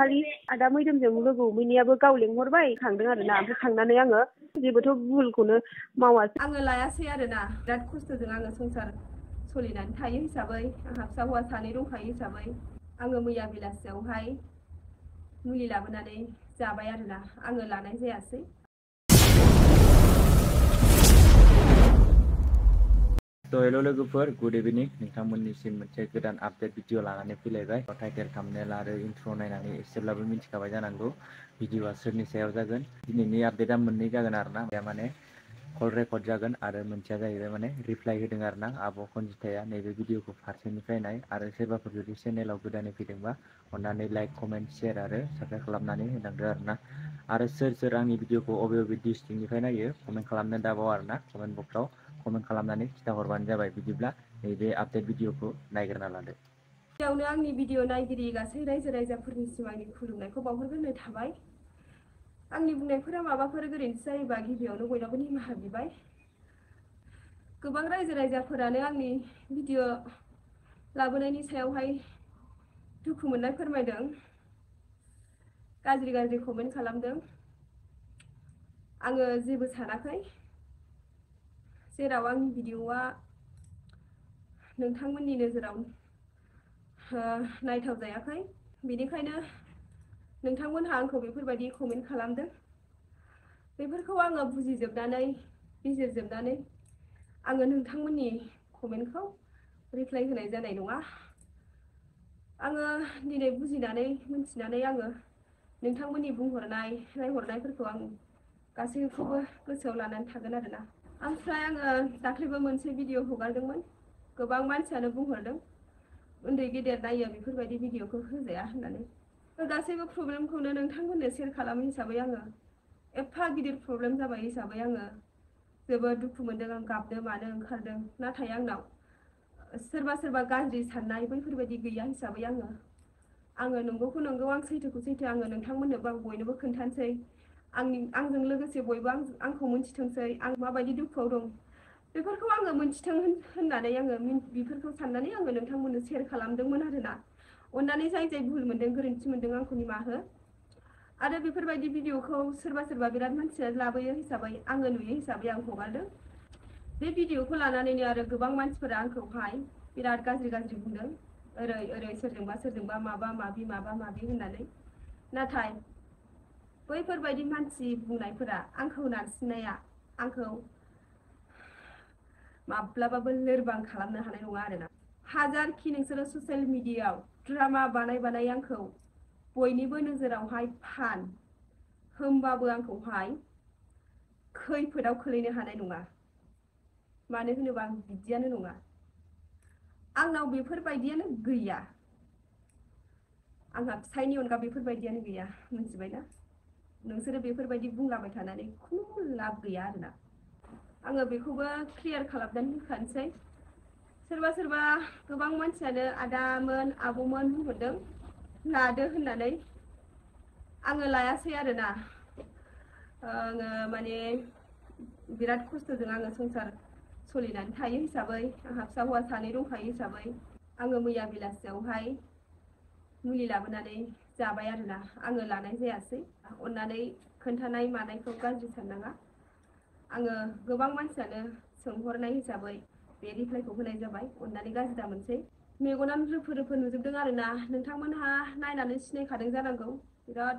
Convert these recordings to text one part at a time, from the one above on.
दाखालि आदा मैदोमजों लोगो हमहैनायाबो गाव लेंहरबाय थांदों आरोना ओमफ्राय थांनानै आङो जेबोथ' भुलखौनो मावासै आङो लायासै आरोना बिराद खस्थ'जों आङो संसार सोलिनानै थायो हिसाबै आंहा फिसा हौवा सानै दंखायो हिसाबै आङो मैया बेलासियावहाय मुलि लाबोनानै जाबाय आरोना आङो लानाय जायासै। हेल' लोगोफोर गुड इभिनिं नोंथांमोननिसिम मोनसे गोदान आपडेट भिडिअ लानानै फैलायबाय। टाइटेल थाम्बनेल आरो इन्ट्र नायनानै एसेब्लाबो मिथिखाबाय जानांगौ भिडिअआ सोरनि सायाव जागोन। दिनैनि आपडेटआ मोननै जागोन आरोना माने कल रेकर्ड जागोन आरो मोनसेया जाहैबाय माने रिप्लाइ होदों आरोना आब' कनजिथाया नैबे भिडिअखौ फारसेनिफ्राय नाय आरो सोरबाफोर जुदि चेनेलाव गोदानै फैदोंबा अननानै लाइक कमेन्ट शेयार आरो साबस्क्राइब खालामनानै होलांदो आरोना। आरो सोर आंनि भिडिअखौ अबे डिस्ट्रिक्टनिफ्राय नायो कमेन्ट खालामनो दाबाव आरोना कमेन्ट बक्सआव कमेन्ट खालामनानै खिथाहरबानो जाबाय। बिदिब्ला नैबे आपडेट भिडिअखौ नायग्रोना लादो। गिबियावनो आंनि भिडिअ नायगिरि गासै रायजो राजाफोरनिसिम आंनि खुलुमनायखौ बावहरग्रोनाय थाबाय। आंनि बुंनायफोरा माबाफोर गोरोन्थि जायोबा गिबियावनो बयनावबो निमाहा बिबाय। गोबां रायजो राजाफोरानो आंनि भिडिअ लाबोनायनि सायावहाय दुखु मोननाय फोरमायदों, गाज्रि कमेन्ट खालामदों। आङो जेबो सानाखै, जेराव आंनि भिडिअआ नोंथांमोननि नोजोराव नायथाव जायाखै बेनिखायनो नोंथांमोनहा आंखौ बेफोरबायदि कमेन्ट खालामदों। बेफोरखौ आङो बुजिजोबनानै बिजिरजोबनानै आङो नोंथांमोननि कमेन्टखौ रिप्लाइ होनाय जानाय नङा। आङो दिनै बुजिनानै मिथिनानै आङो नोंथांमोननि बुंहरनाय रायहरनायफोरखौ आं गासैखौबो गोसोआव लानानै थागोन आरोना। ओमफ्राय आङो दाख्लैबो मोनसे भिडिअ हगारदोंमोन। गोबां मानसियानो बुंहरदों उन्दै गेदेर नायो बेफोरबायदि भिडिअखौ होजाया होननानै। गासैबो प्रब्लेमखौनो नोंथांमोननो शेयार खालामो हिसाबै आङो एफा गिदिर प्रब्लेम जाबाय हिसाबै आङो जोबोद दुखु मोनदों। आं गाबनो मानो ओंखारदों, नाथाय आंनाव सोरबा गाज्रि साननाय बैफोरबायदि गैया हिसाबै आङो नंगौखौ नंगौ, आं सैथोखौ सैथो आङो नोंथांमोननोबो आं बयनोबो खोन्थानोसै। आंजों लोगोसे बयबो आंखौ मोनथिथोंसै आं माबायदि दुखुआव दं बेफोरखौ आङो मोनथिथों होननानै आङो बेफोरखौ साननानै आङो नोंथांमोननो शेयार खालामदोंमोन आरोना। अननानै जाय भुल मोनदों गोरोन्थि मोनदों आंखौ निमाहा हो। आरो बेफोरबायदि भिडिअखौ सोरबा बिराद मानसिया लाबोयो हिसाबै आङो नुयो हिसाबै आं हगारदों। बे भिडिअखौ लानानैनो आरो गोबां मानसिफोरा आंखौहाय बिराद गाज्रि बुंदों, ओरै सोरजोंबा माबा माबि होननानै। नाथाय बैफोरबायदि मानसि बुंनायफोरा आंखौ नारसिननाया आंखौ माब्लाबाबो लोरबां खालामनो हानाय नङा आरोना। हाजारखि नोंसोरो ससियेल मिडियायाव ड्रामा बानाय आंखौ बयनिबो नोजोरावहाय फान होमबाबो आंखौहाय खैफोदाव खोलैनो हानाय नङा। मानो होनोबा आं बिदियानो नङा, आंनाव बेफोरबायदियानो गैया। आंहा फिसायनि अनगा बेफोरबायदियानो गैया, मिथिबायना? नोंसोरो बेफोरबायदि बुंलाबाय थानानै खुनु लाब गैया आरोना। आङो बेखौबो क्लियार खालामनानै होखानोसै। सोरबा गोबां मानसियानो आदामोन आब'मोन बुंहरदों लादो होननानै। आङो लायासै आरोना। आङो माने बिराद खस्थ'जों आङो संसार सोलिनानै थायो हिसाबै आंहा फिसा हौवा सानै दंखायो हिसाबै आङो मैया बेलासियावहाय मुलि लाबोनानै जाबाय आरोना। आङो लानाय जायासै। अननानै खोन्थानाय मानायखौ गाज्रि साननाङा। आङो गोबां मानसियानो सोंहरनाय हिसाबै बे रिप्लाइखौ होनाय जाबाय, अननानै गाज्रि दा मोनसै। मेगनानो रोफो नुजोबदों आरोना। नोंथांमोनहा नायनानै सिनायखादों जानांगौ। बिराद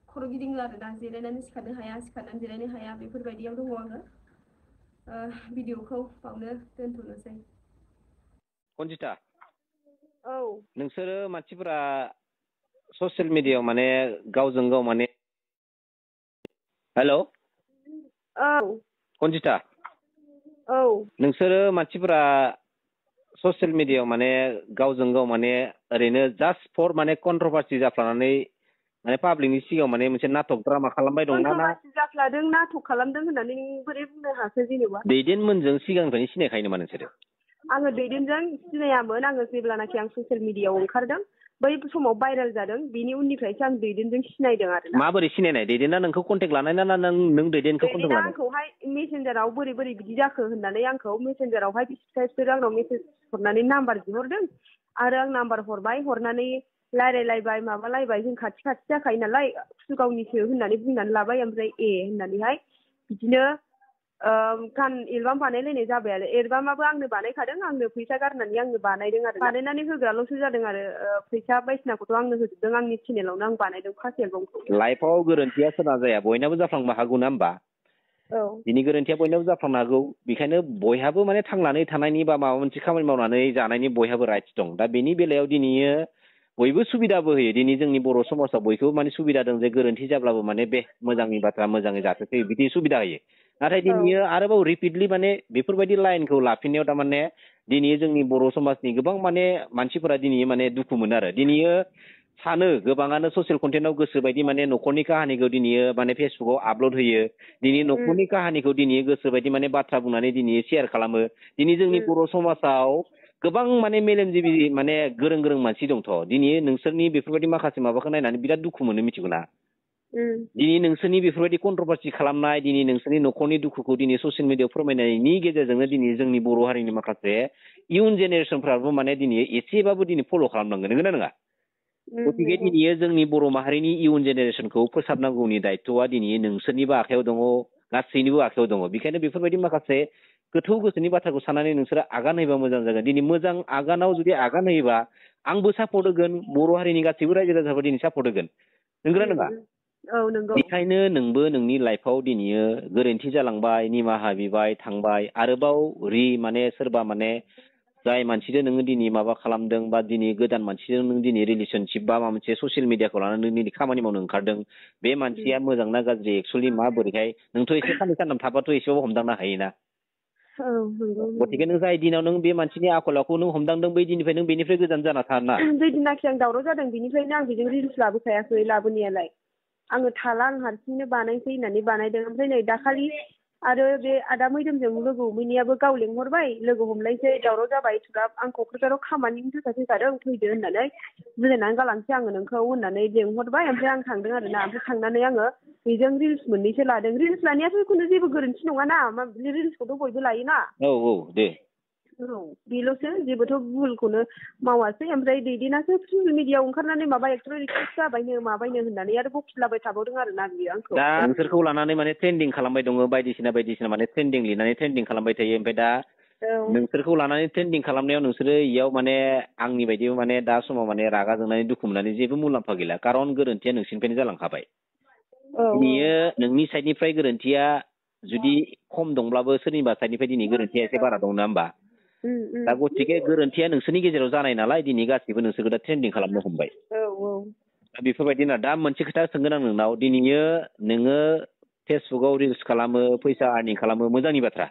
खर' गिदिङो आरोना, जिरायनानै सिखारनो हाया, सिखारनानै जिरायनो हाया, बेफोरबायदियाव दङ आङो। भिडिअखौ बावनो दोनथ'नोसै। कनजिता, औ नोंसोरो मानसिफोरा ससियेल मिडियायाव माने गावजों गाव माने हेल' औ कनजिता, औ नोंसोरो मानसिफोरा ससियेल मिडियायाव माने गावजों गाव माने ओरैनो जास्ट फर माने कन्ट्रभार्सि जाफ्लानानै माने पाब्लिकनि सिगाङाव माने मोनसे नाटक ड्रामा खालामबाय दं ना? कन्ट्रभार्सि जाफ्लादों, नाटक खालामदों होननानै नों बोरै बुंनो हाखो जेनेबा? दैदेनमोनजों सिगांनिफ्रायनो सिनायखायो नामा नोंसोरो? आङो दैदेनजों सिनायामोन। आङो जेब्लानाखि आं ससियेल मिडियायाव ओंखारदों बै समाव भाइरेल जादों, बेनि उननिफ्रायसो आं दैदेनजों सिनायदों आरोना। माबोरै सिनायनाय? दैदेना नोंखौ कन्टेक्ट लानाय ना नों दैदेनखौ कन्टेक्ट दैदेना लानाय? आंखौहाय मेसेन्जाराव बोरै बिदि जाखो होननानै आंखौ मेसेन्जारावहाय बिसोर आंनाव मेसेज हरनानै नाम्बार बिहरदों आरो आं नाम्बार हरबाय। हरनानै रायलायलायबाय माबालायबाय जों खाथि खाथि जाखायो नालाय कुसुगावनिसो होननानै बुंनानै लाबाय ओमफ्राय होननानैहाय बिदिनो गान एलबाम बानायलायनाय जाबाय आरो एलबामाबो आंनो बानायखादों आंनो फैसा गारनानै आंनो बानायदों आरो बानायनानै होग्राल'सो जादों आरो फैसा बायदिसिनाखौथ' आंनो होजोबदों आंनि चेनेलावनो आं बानायदों फार्स्ट एलबामखौ। लाइफआव गोरोन्थिया सोरना जाया बयनाबो जाफ्लांनो हागौ ना होमबा दिनै गोरोन्थिया बयनाबो जाफ्लांनो हागौ बेखायनो बयहाबो माने थांनानै थानायनि बा माबा मोनसे खामानि मावनानै जानायनि बयहाबो राइट्स दं दा बेनि बेलायाव दिनैयो बयबो सुबिदाबो होयो दिनै जोंनि बर' समाजाव बयखौबो माने सुबिदा दं जे गोरोन्थि जाब्लाबो माने बे मोजांनि बाथ्रा मोजाङै जाथोंसै बिदि सुबिदा होयो नाथाय दिनैयो आरोबाव रिपिटलि माने बेफोरबायदि लाइनखौ लाफिननायाव थारमाने दिनै जोंनि बर' समाजनि गोबां माने मानसिफोरा दिनै माने दुखु मोनो आरो दिनैयो सानो गोबाङानो ससियेल कन्टेन्टआव गोसो बायदि माने न'खरनि काहानिखौ दिनैयो माने फेसबुकआव आपल'ड होयो दिनै न'खरनि काहानिखौ दिनै गोसो बायदि माने बाथ्रा बुंनानै दिनै शेयार खालामो दिनै जोंनि बर' समाजाव गोबां माने मेलेमजिबि माने गोरों गोरों मानसि दंथ' दिनै नोंसोरनि बेफोरबायदि माखासे माबाखौ नायनानै बिराद दुखु मोनो मिथिगौ ना दिनै नोंसोरनि बेफोरबायदि कन्ट्रभार्सि खालामनाय दिनै नोंसोरनि न'खरनि दुखुखौ दिनै ससियेल मिडियाआव फोरमायनायनि गेजेरजोंनो दिनै जोंनि बर' हारिनि माखासे इयुन जेनेरेसनफ्राबो माने दिनै एसेबाबो दिनै फल' खालामनांगोन नंगौना नङा गतिके दिनै जोंनि बर' माहारिनि इयुन जेनेरेसनखौ फोसाबनांगौनि दायथ'आ दिनै नोंसोरनिबो आखायाव दङ गासैनिबो आखायाव दङ बेखायनो बेफोरबायदि माखासे गोथौ गोसोनि बाथ्राखौ साननानै नोंसोरो आगान होयोबा मोजां जागोन दिनै मोजां आगानाव जुदि आगान होयोबा आंबो सापर्ट होगोन बर' हारिनि गासैबो रायजो राजाफोरा दिनै सापर्ट होगोन नंगौना नङा बेखायनो नोंबो नोंनि लाइफआव दिनैयो गोरोन्थि जालांबाय निमाहा बिबाय थांबाय आरोबाव माने सोरबा माने जाय मानसिजों नोङो दिनै माबा खालामदों बा दिनै गोदान मानसिजों नों दिनै रिलेसनशिप बा माबा मोनसे ससियेल मिडियाखौ लानानै दिनै खामानि मावनो ओंखारदों बे मानसिया मोजां ना गाज्रि एक्सुवेलि माबोरैहाय नोंथ' एसे साननै सानथाम थाबाथ' एसेबाबो हमदांनो हायोना गतिके नों जाय दिनाव नों बे मानसिनि आखल आखुखौ नों हमदांदों बै दिननिफ्राय नों बेनिफ्राय गोजान जाना थाना बै दिनाखि आं दावराव जादों बेनिफ्रायनो आं बेजों रिल्स लाबोखायाखै लाबोनायालाय आङो थाला आं हारसिंनो बानायसै होननानै बानायदों ओमफ्राय नै दाखालि आरो बे आदा मैदोमजों लोगो हमहैनायाबो गाव लेंहरबाय लोगो हमलायसै दावराव जाबाय थुराब आं क'क्राझाराव खामानिनि थाखाय फैखादों फैदो होननानै बुजायनानै गालांसै आङो नोंखौ होननानै लेंहरबाय ओमफ्राय आं थांदों आरोना ओमफ्राय थांनानै आङो बेजों रिल्स मोननैसो लादों रिल्स लानायाथ' खुनु जेबो गोरोन्थि नङाना रिल्सखौथ' बयबो लायोना दे बेल'सो जेबोथ' भुलखौनो मावासै ओमफ्राय दैदेनासो ससियेल मिडियाआव ओंखारनानै माबा एक्टर एक्ट्रेस जाबायनो माबायनो होननानै आरो बखिलाबाय थाबावदों आरोना बियो आंखौ दा नोंसोरखौ लानानै माने ट्रेन्डिं खालामबाय दङ बायदिसिना माने ट्रेन्डिं लिरनानै ट्रेन्डिं खालामबाय थायो ओमफ्राय दा नोंसोरखौ लानानै ट्रेन्डिं खालामनायाव नोंसोरो इयाव माने आंनि बायदि माने दा समाव माने रागा जोंनानै दुखु मोननानै जेबो मुलाम्फा गैला खारन गोरोन्थिया नोंसिनिफ्रायनो जालांखाबाय दिनैयो नोंनि साइडनिफ्राय गोरोन्थिया जुदि खम दंब्लाबो सोरनिबा साइडनिफ्राय दिनै गोरोन्थिया एसे बारा दं ना होमबा दा गतिके गोरोन्थिया नोंसोरनि गेजेराव जानाय नालाय दिनै गासैबो नोंसोरखौ दा ट्रेन्डिं खालामनो हमबाय दा बेफोरबायदिनो दा मोनसे खोथा सोंगोन आं नोंनाव दिनैयो नोङो फेसबुकआव रिल्स खालामो फैसा आर्निं खालामो मोजांनि बाथ्रा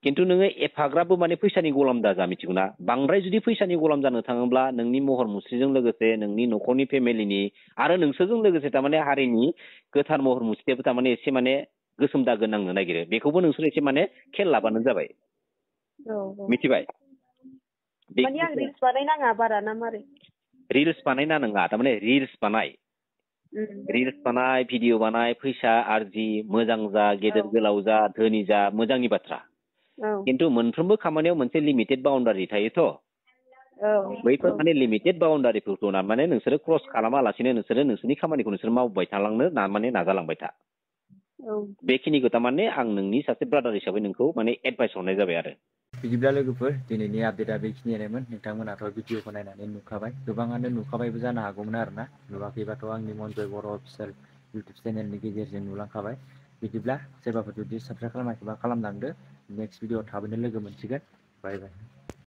खिन्थु नोङो एफाग्राबो माने फैसानि गलाम दाजा मिथिगौ ना बांद्राय जुदि फैसानि गलाम जानो थाङोब्ला नोंनि महर मुस्रिजों लोगोसे नोंनि न'खरनि फेमिलिनि आरो नोंसोरजों लोगोसे थारमाने हारिनि गोथार महर मुस्रियाबो थारमाने एसे माने गोसोम दागो नांनो नागिरो बेखौबो नोंसोर एसे माने खेल लाबानो जाबाय मिथिबाय माने आं रिल्स बानायनाङा बारा ना मारै रिल्स बानायना नङा थारमाने रिल्स बानाय भिडिअ बानाय फैसा आरजि मोजां जा गेदेर गोलाव जा धोनि जा मोजांनि बाथ्रा खिन्थु मोनफ्रोमबो खामानियाव मोनसे लिमिटेड बाउन्डारि थायोथ' बैफोर माने लिमिटेड बाउन्डारिफोरखौ माने नोंसोरो क्रस खालामालासिनो नोंसोरो नोंसोरनि खामानिखौ नोंसोर मावबाय थालांनो माने नाजालांबाय था बेखिनिखौ थारमाने आं नोंनि सासे ब्रादार हिसाबै नोंखौ माने एडभाइस हरनाय जाबाय आरो बिदिब्ला लोगोफोर दिनैनि आपडेटआ बेखिनियानोमोन नोंथांमोनाथ' भिडिअखौ नायनानै नुखाबाय गोबाङानो नुखाबायबो जानो हागौमोन आरोना नुवाखैबाथ' आंनि मनजय बर' अफिसियेल इउटुब चेनेलनि गेजेरजों नुलांखाबाय बिदिब्ला सोरबाफोर जुदि साबस्क्राइब खालामाखैबा खालामलांदो नेक्स्ट भिडिअ थाबैनो लोगो मोनसिगोन बाय बाय